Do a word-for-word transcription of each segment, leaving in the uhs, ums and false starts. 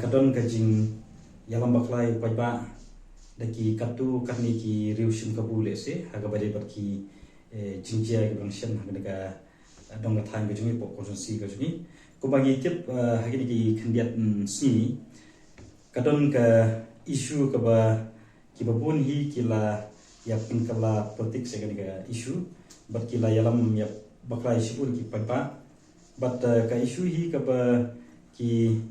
Ka don ka jingïalam bakla ïa u paidbah da ki katto katne ki riew shim kabu lehse ha kaba ïadei bad ki, eh, jingjia kiba dang shem ha kane ka, eh, dong ka thaiñ ka jong ngi, hapoh constituency ka jong ngi. Kumba ngi tip, eh, ha kine ki khyndiat, mm, sngi ka don ka issue kaba kiba bun hi ki la ïa pynkylla politics ïa kane ka issue bad ki la ïalam ïa bakla ïa shibun ki paidbah. Bad, eh, ka issue hi kaba ki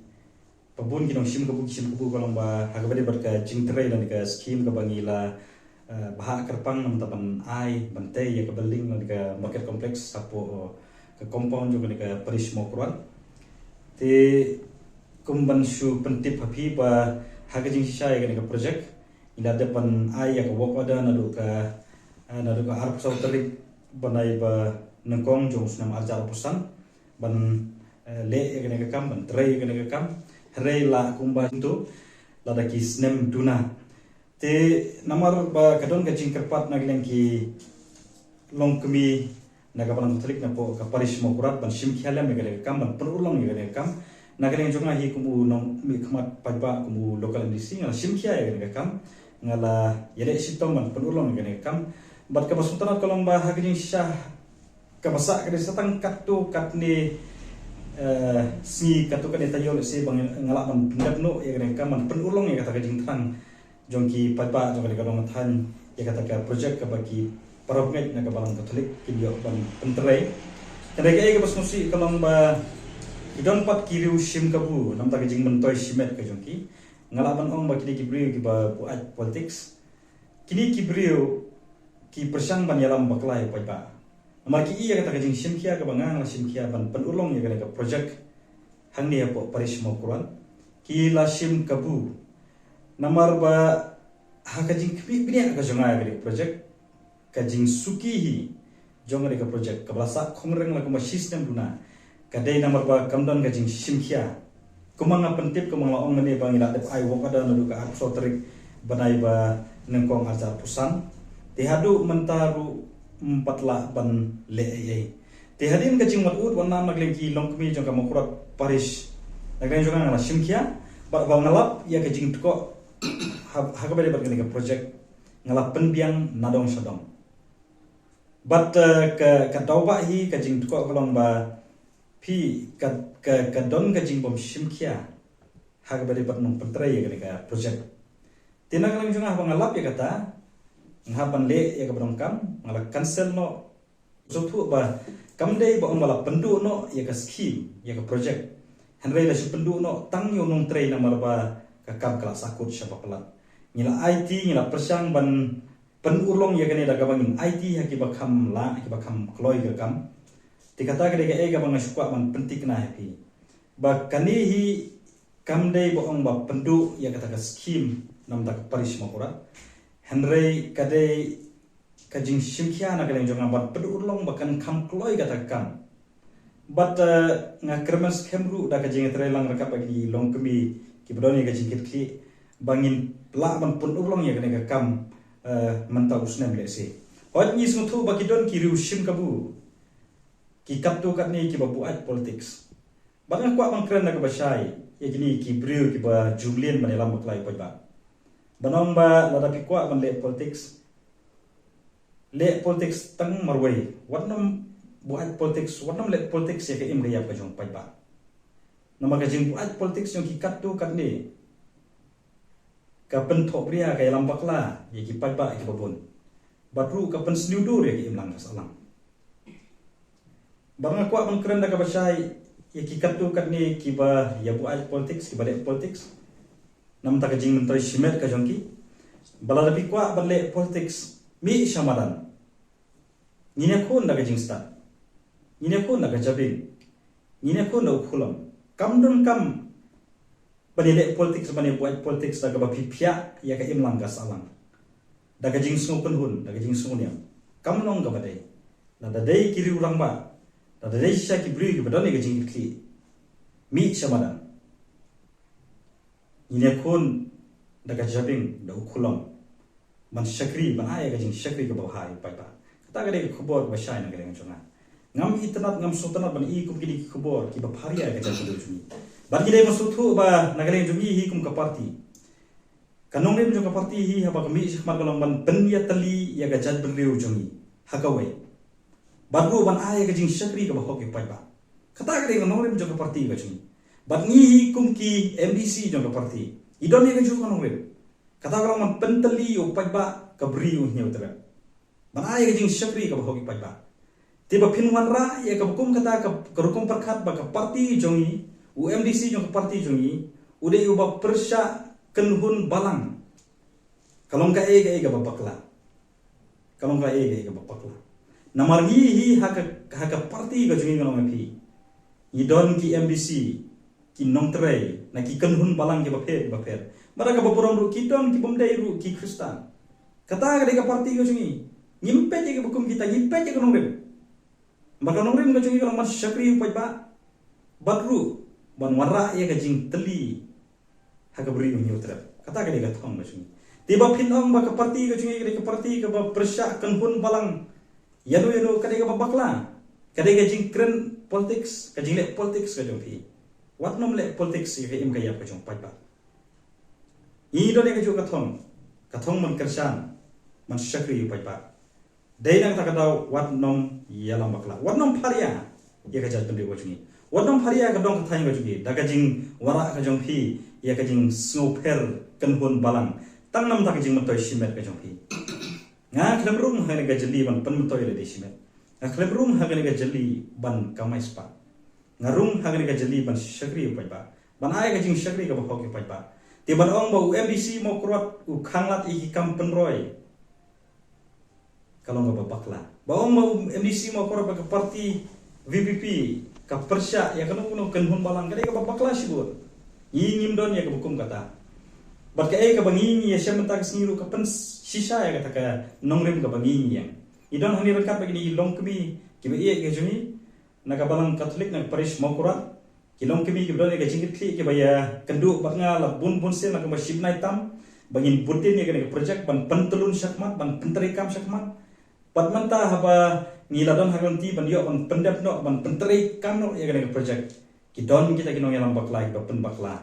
ba bun ki nongshim kabu ki shim kabu ka long ba ha kaba ïadei bad ka jingtrei lane ka scheme kaba ngi la, eh, bhah kyrpang namar ban ai ban tei ïa ka building lane ka market complex hapoh ka compound jong kane ka parish Mawkyrwat. Te kum ban shu pyntip ha phi ba ha ka jingshisha ïa kane ka project ngi la dep ban ai ïa ka work order naduh ka, eh, naduh ka arphew saw tarik bnai ba nyngkong jong u snem arhajar arphew san ban, eh, leh ïa kane ka kam, ban trei ïa kane ka kam. Hynrei la kumba to lada ki snem duna. Te namar ba ka don ka jingkyrpad na ka liang ki longkmie na ka Balang Katholik napoh ka parish Mawkyrwat ban shim khia lem ïa kane ka kam, ban pynurlong ïa kane ka kam. Na ka liang jong nga hi kum u nongmihkhmat paidbah, kum u local M D C, nga la shim khia ïa kane ka kam, nga la ïaleh shitom ban pynurlong ïa kane ka kam. Bad kaba sngewtynnat ka long ba ha ka jingshisha kaba sah ka dei sa tang katto katne, eh, sngi, katto katne taïew lehse ba nga lah ban pyndep noh ïa kane ka kam, ban pynurlong ïa kata ka jingthrang jong ki paidbah jong kane ka dong ka thaiñ ïa kata ka project kaba ki parabangeit na ka Balang Katholik kin ïoh ban pyntrei. Hynrei kaei kaba sngewsih ka long ba ki don pat ki riew shim kabu namar ka jingmyntoi shimet ka jong ki. Nga lah ban ong ba kine ki briew kiba buaid politics, kine ki briew ki pyrshang ban ïalam bakla ïa u paidbah. Namar ki i ïa kata ka jingshim khia kaba nga nga la shim khia ban pynurlong ïa kane ka project hangne hapoh parish Mawkyrwat, ki la shim kabu. Namar ba ha ka jingkhmih bniah ka jong nga ïa kane ka project, ka jingsuki hi jong kane ka project kaba la sah khongryng la kumba shi snem duna, ka dei namar ba kam don ka jingshim khia. Kumba nga pyntip, kumba nga la ong mynne ba ngi la dep ai work order naduh ka arphew saw tarik bnai ba nyngkong arhajar arphew san. Te haduh mynta ruh ym pat lah ban leh ei ei. Te hadien ka jingwad ud wad nam na ka liang ki longkmie jong ka Mawkyrwat parish, na ka liang jong nga nga la shim khia bad ba nga lap ïa ka jingtkoh ha, ha kaba ïadei bad kane ka project, nga la pynbiang na dong sha dong. Bad, eh, ka, ka daw ba hi ka jingtkoh ka long ba phi ka, ka, ka don ka jingbym shim khia ha kaba ïadei bad nongpyntrei ïa kane ka project. Te na ka liang jong nga haba nga lap ïa kata, nga hap ban leh ïa kaba donkam, nga la cancel noh. Sngewthuh ba kam dei ba ong ba la pynduh noh ïa ka scheme, ïa ka project, hynrei la shu pynduh noh tang ïa u nongtrei namar ba ka kam ka la sahkut shaba palat. Ngi la aiti, ngi la pyrshang ban pynurlong ïa kane da kaba ngin aiti ha kiba kham lah, ha kiba kham kloi ka kam. Te kata ka dei kaei kaba nga shu kwah ban pynthikna ha phi ba kane hi kam dei ba ong ba pynduh ïa kata ka scheme namar ka parish Mawkyrwat, hynrei ka dei ka jingshim khia na ka liang jong nga ban pynurlong ba kan kham kloi kata ka kam. Bad, eh, nga kyrmen skhem ruh da ka jingïatreilang ryngkat bad ki longkmie kiba don ïa ka jingkitkhlieh ba ngin lah ban pynurlong ïa kane ka kam, eh, mynta u snem lehse. Hooid, ngi sngewthuh ba ki don ki riew shim kabu, ki katto katne kiba buaid politics. Bad nga kwah ban kren da kaba shai ïa kine ki briew kiba ju mlien ban ïalam bakla ïa u paidbah. Ban ong ba lada phi kwah ban leh politics, leh politics tang marwei. Wat nym buaid politics, wat nym leh politics ïa ka im ka ïap ka jong u paidbah. Namar ka jingbuaid politics jong ki katto katne ka pynthohbria, ka ïalam bakla ïa ki paidbah kiba bun. Bad ruh ka pynsniew dur ïa ka imlang ka sahlang. Bad nga kwah ban kren da kaba shai ïa ki katto katne kiba ïa buaid politics, kiba leh politics namar ka jingmyntoi shimet ka jong ki. Ba lada phi kwah ban leh politics, mih sha madan. Ngin ïakhun da ka jingstad, ngin ïakhun da ka jabieng, ngin ïakhun da u khulom. Kam donkam ban ïaleh politics, ban ïabuaid politics da kaba phi phiah ïa ka imlang ka sahlang, da ka jingsngew kynhun, da ka jingsngew niam. Kam long kaba dei. Lada dei ki riew rangbah, lada dei shisha ki briew kiba don ïa ka jingkitkhlieh, mih sha madan. Ngin ïakhun da ka jabieng, da u khulom, ban shakri, ban ai ïa ka jingshakri kaba bha ïa u paidbah. Kata ka dei ka khubor kaba shai na ka liang jong nga. Ngam itynnad, ngam sngewtynnad ban i kum kine ki khubor kiba pharia ïa ka jaitbynriew jong ngi. Bad ngi dei ban sngewthuh ba na ka liang jong ngi hi kum ka party, ka nongrim jong ka party hi haba ka mih shakhmat ka long ban pynïatylli ïa ka jaitbynriew jong ngi ha kawei. Bad ruh ban ai ïa ka jingshakri kaba hok ïa u paidbah. Kata ka dei ka nongrim jong ka party ka jong ngi. Bad ngi hi kum ki M D C jong ka party, ngi don ïa kajuh ka nongrim. Kata ka long ban pyntylli ïa u paidbah ka bri u hynñiewtrep, ban ai ïa ka jingshakri kaba hok ïa u paidbah. Te ba phin wanrah ïa kaba kum kata ka, ka rukom pyrkhat ba ka party jong ngi, u M D C jong ka party jong ngi, u dei uba pyrshah kynhun balang, ka long kaei kaei kaba bakla. Ka long kaei kaei kaba bakla. Namar ngi hi ha ka, ha ka party ka jong ngi, nga ong ïa phi, ngi don ki M D C, ki nongtrei na ki kynhun balang kiba pher kiba pher. Bad ha kaba burom ruh ki don ki bym dei ruh ki Khristan. Kata ka dei ka party ka jong ngi. Ngim peit ïa kiba kum kita, ngim peit ïa ka nongrim. Bad ka nongrim ka jong ngi ka long ban shakri u paidbah, bad ruh ban wanrah ïa ka jingtylli ha ka bri u hynñiewtrep. Kata ka dei ka thong ka jong ngi. Te ba phin ong ba ka party ka jong ngi ka dei ka party kaba pyrshah kynhun balang, ïano ïano, ka dei kaba bakla. Ka dei ka jingkren politics, ka jingleh politics ka jong phi. Wat nym leh politics ïa ka im ka ïap ka jong u paidbah. Ngi don ïa kajuh ka thong, ka thong ban kyrshan, ban shakri ïa u paidbah. Dei na kata ka daw wat nym ïalam bakla, wat nym pharia ïa ka jaitbynriew ka jong ngi, wat nym pharia ka dong ka thaiñ ka jong ngi da ka jingwanrah ka jong phi ïa ka jingsngewpher kynhun balang, tang namar ka jingmyntoi shimet ka jong phi. Nga khlem rung ha kane ka jylli ban pynmyntoi lade shimet. Nga khlem rung ha kane ka jylli ban kamai spah. Nga rung ha kane ka jylli ban shakri ïa u paidbah, ban ai ka jingshakri kaba hok ïa u paidbah. Te ban ong ba u M D C Mawkyrwat u khanglad ïa ki kam pynroi, ka long kaba bakla. Ba ong ba u M D C Mawkyrwat bad ka party V P P ka pyrshah ïa kano kano kynhun balang, ka dei kaba bakla shibun. Ngi ngim don ïa kaba kum kata. Bad kaei kaba ngi ngi ïashem mynta ka sngi ruh ka pynshisha ïa kata ka nongrim kaba ngi ngi ïeng. Ngi don hangne ryngkat bad kine ki longkmie kiba ïeit ka jong ngi na ka Balang Katholik na ka Parish Mawkyrwat. Ki longkmie kiba don ïa ka jingkitkhlieh kiba ïakynduh bad nga la bun bun sien, la kumba shi bnai tam, ba ngin bud dien ïa kane ka project ban pyntyllun shakhmat, ban pyntreikam shakhmat. Bad mynta haba ngi la don ha ka lynti ban ïoh ban pyndep noh, ban pyntreikam noh ïa kane ka project, ki don kita ki nongïalam bakla kiba pynbakla,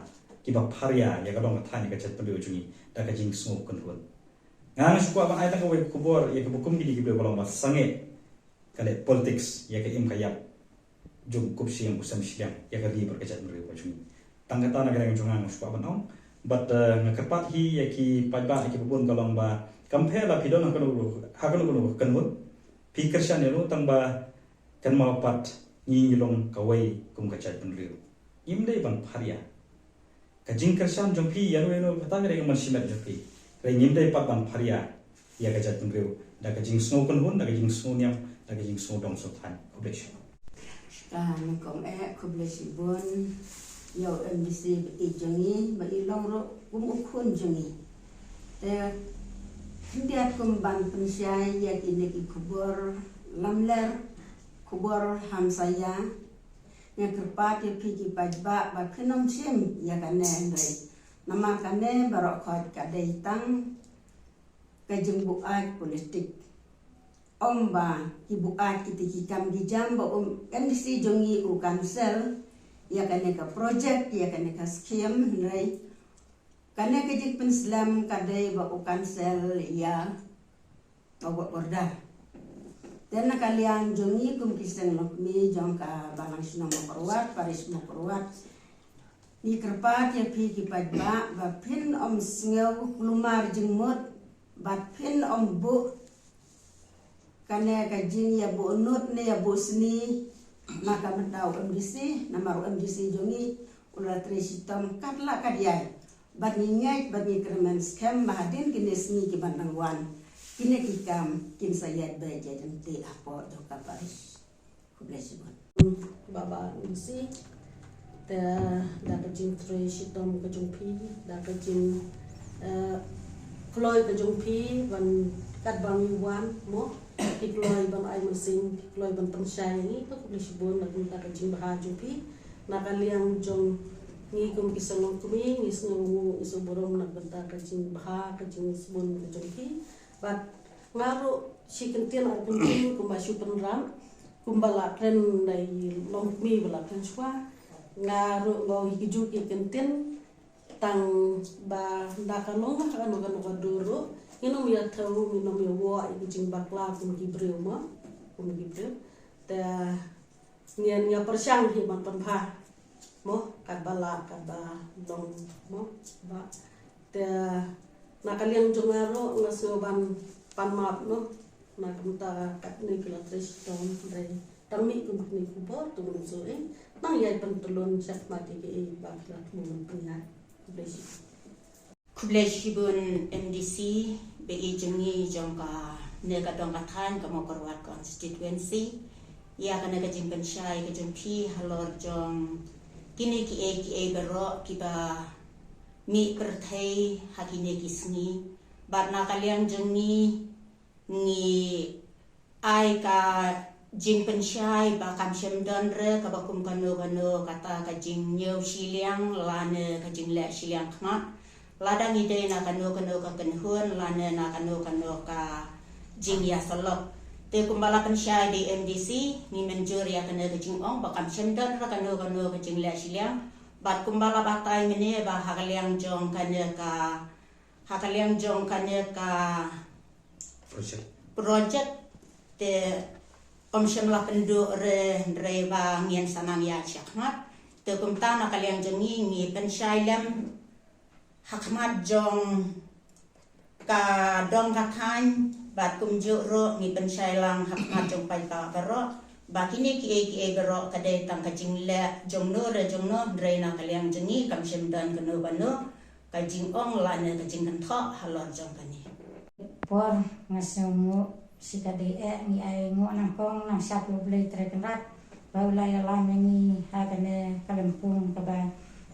kiba pharia ïa ka dong ka thaiñ, ïa ka jaitbynriew jong ngi da ka jingsngew kynhun. Nga nga shu kwah ban ai tang kawei ka khubor ïa kiba kum kine kiba dei ba long ba sangeh ka leh politics ïa ka im ka ïap jong u kup shiliang u sem shiliang ïa ka ri bad ka jaitbynriew ka jong ngi. Tang kata na ka liang jong nga nga shu kwah ban ong. Bad, eh, nga kyrpad hi ïa ki paidbah ïa kiba bun, ka long ba kam pher la phi don ha kano, ha kano kano ka kynhun, phi kyrshan ïa no, tang ba kynmaw pat ngi ngi long kawei kum ka jaitbynriew. Ngim dei ban pharia. Ka jingkyrshan jong phi ïa no ïa no kata ka dei ka mon shimet jong phi. Hynrei ngim dei pat ban pharia ïa ka jaitbynriew da ka jingsngew kynhun, da ka jingsngew niam, da ka jingsngew dong sngewthaiñ. Khublei shibun. Ka nyngkong eh khublei shibun ïa u M D C ba ïeit jong ngi, ba i long ruh kum u khun jong ngi. Te khyndiat kum ban pynshai ïa kine ki khubor lamler, khubor hamsaïa, nga kyrpad ïa phi ki paidbah ba phin ym shim ïa kane, hynrei namar kane baroh khoit ka dei tang ka jingbuaid politik. Ym ba ki buaid kiti ki kam ki jam ba u M D C jong ngi u cancel ïa kane ka project, ïa kane ka scheme, hynrei kane ka jingpynslem ka dei ba u cancel ïa ka work order. Te na ka liang jong ngi kum ki seng longkmie jong ka Balang Shnong Mawkyrwat, Parish Mawkyrwat, ngi kyrpad ïa phi ki paidbah ba phin ym sngew kulmar jingmut, bad phin ym buh kane ka jingïabuhnud ne ïabuhsni na ka bynta u M D C, namar u M D C jong ngi u la trei shitom katba lah katba ïai. Bad ngi ngeit bad ngi kyrmen skhem ba hadien kine sngi ki ban dang wan, kine ki kam kin sa ïaid beit ïaid ryntih hapoh jong ka parish. Khublei shibun. Baba Lucy, te da ka jingtrei shitom ka jong phi, da ka jing, eh, kloi ka jong phi, ban kat ba ngi wan mo, phi kloi ban ai mynsiem, phi kloi ban pynshai ngi, to khublei shibun na ka bynta ka jingbha jong phi. Na ka liang jong ngi kum ki seng longkmie, ngi sngewnguh, ngi sngewburom na ka bynta ka jingbha, ka jingsbun ka jong phi. Bad nga ruh shi kyntien ar kyntien kumba shu pynrap, kumba la kren da i longkmie ba la kren shuwa. Nga ruh nga ong hi ki ju ki ktien tang ba na ka long ha kano kano ka dur ruh ngin ym ïa thew, ngin ym ïa wad ïa ki jingbakla kum ki briew mo, kum ki briew. Te ngin ïa pyrshang hi ban pynbha mo, katba lah katba long mo. Ba te na ka liang jong nga ruh nga sngew ban pan map no. Na ka bynta katne ki la trei shitom, dei tang mih kum kine ki bor tu mynta eh nang ïai pyntlun shakhmat ïa kiei ba ki la thmu ban pynïaid. Khublei shibun. Khublei shibun M D C, ba i jong ngi jong kane ka dong ka thaiñ ka Mawkyrwat constituency ïa kane ka jingpynshai ka jong phi halor jong kine kiei kiei baroh kiba mih pyrthei ha kine ki sngi. Bad na ka liang jong ngi ngi ai ka jingpynshai ba kam shym don re kaba kum kano kano kata ka jingñiew shiliang lane ka jingleh shiliang khmat. Lada ngi dei na kano kano ka kynhun lane na kano kano ka jingïasyllok. Te kumba la pynshai da i M D C, ngi mynjur ïa kane ka jingong ba kam shym don re kano kano ka jingleh shiliang. Bad kumba la batai mynne ba ha ka liang jong kane ka, ha ka liang jong kane ka project. Project te ym shym la pynduh re, hynrei ba ngin sa nang ïaid shakhmat. Te kumta na ka liang jong ngi ngi pynshai lem ha khmat jong ka dong ka thaiñ, bad kumjuh ruh ngi pynshai lang ha khmat jong paidbah baroh ba kine kiei kiei baroh ka dei tang ka jingleh jong no re jong no, hynrei na ka liang jong ngi kam shym don kano kano ka jingong lane ka jingkynthoh halor jong kane. Por nga sngew nguh shikatdei eh, ngi ai nguh nyngkong nyngshap ïa U Blei Trai Kynrad ba u la ïalam ïa ngi ha kane ka lympung kaba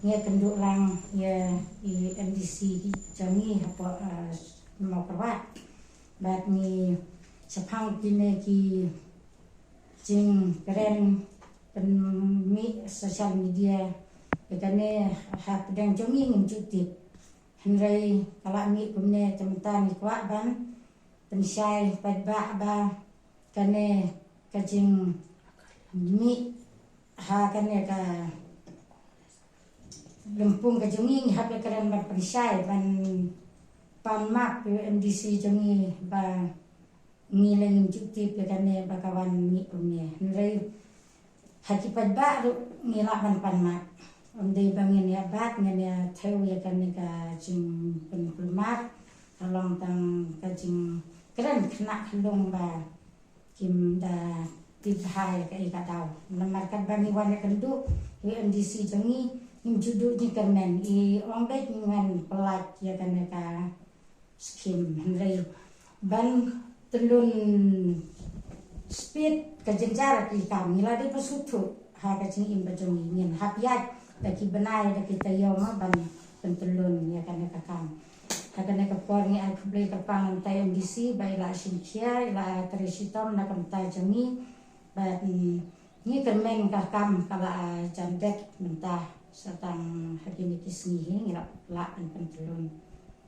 ngi ïakynduh lang ïa i M D C jong ngi hapoh, eh, Mawkyrwat. Bad ngi shaphang kine ki jingkren pynmih social media, ïa kane hapdeng jong ngi ngim ju tip. Hynrei ka la mih kumne, te mynta ngi kwah ban pynshai paidbah ba kane ka jingmih ha kane ka lympung ka jong ngi, ngi hap ïakren ban pynshai, ban pan map ïa u M D C jong ngi ba ngi leh ngim ju tip ïa kane ba ka wan mih kumne. Hynrei ha ki paidbah ruh ngi lah ban pan map. Ym dei ba ngin ïa bat, ngin ïa thew ïa kane ka jingpynkulmar, ka long tang ka jingkren khynnah khynlung ba kim da tip bha ïa kaei ka daw. Namar katba ngi wan ïakynduh ïa u M D C jong ngi, ngim ju duh jingkyrmen, i ong beit ngan pyllait ïa kane ka skim, hynrei ban tyllun speed ka jynjar ki kam, ngi la dei ban sngewthuh ha ka jingim ba jong ngi, ngin hap ïaid da ki bnai da ki taïew ma ban pyntyllun ïa kane ka kam. Ha kane ka por ngi ai khublei kyrpang na ka bynta i M D C ba i la shim khia, i la trei shitom na ka bynta jong ngi. Bad, mm, ngi kyrmen ka kam ka la, ah, jan beit mynta, sa tang ha kine ki sngi hi ngi lah, lah ban pyntyllun.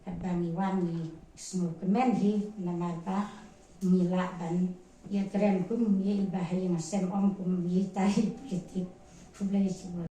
Katba ngi wan ngi sngewkmen hi namar ba ngi lah ban ïakren kum ïa i ba ha ïing ha sem, ym kum ïa i tai politik. Khublei shibun.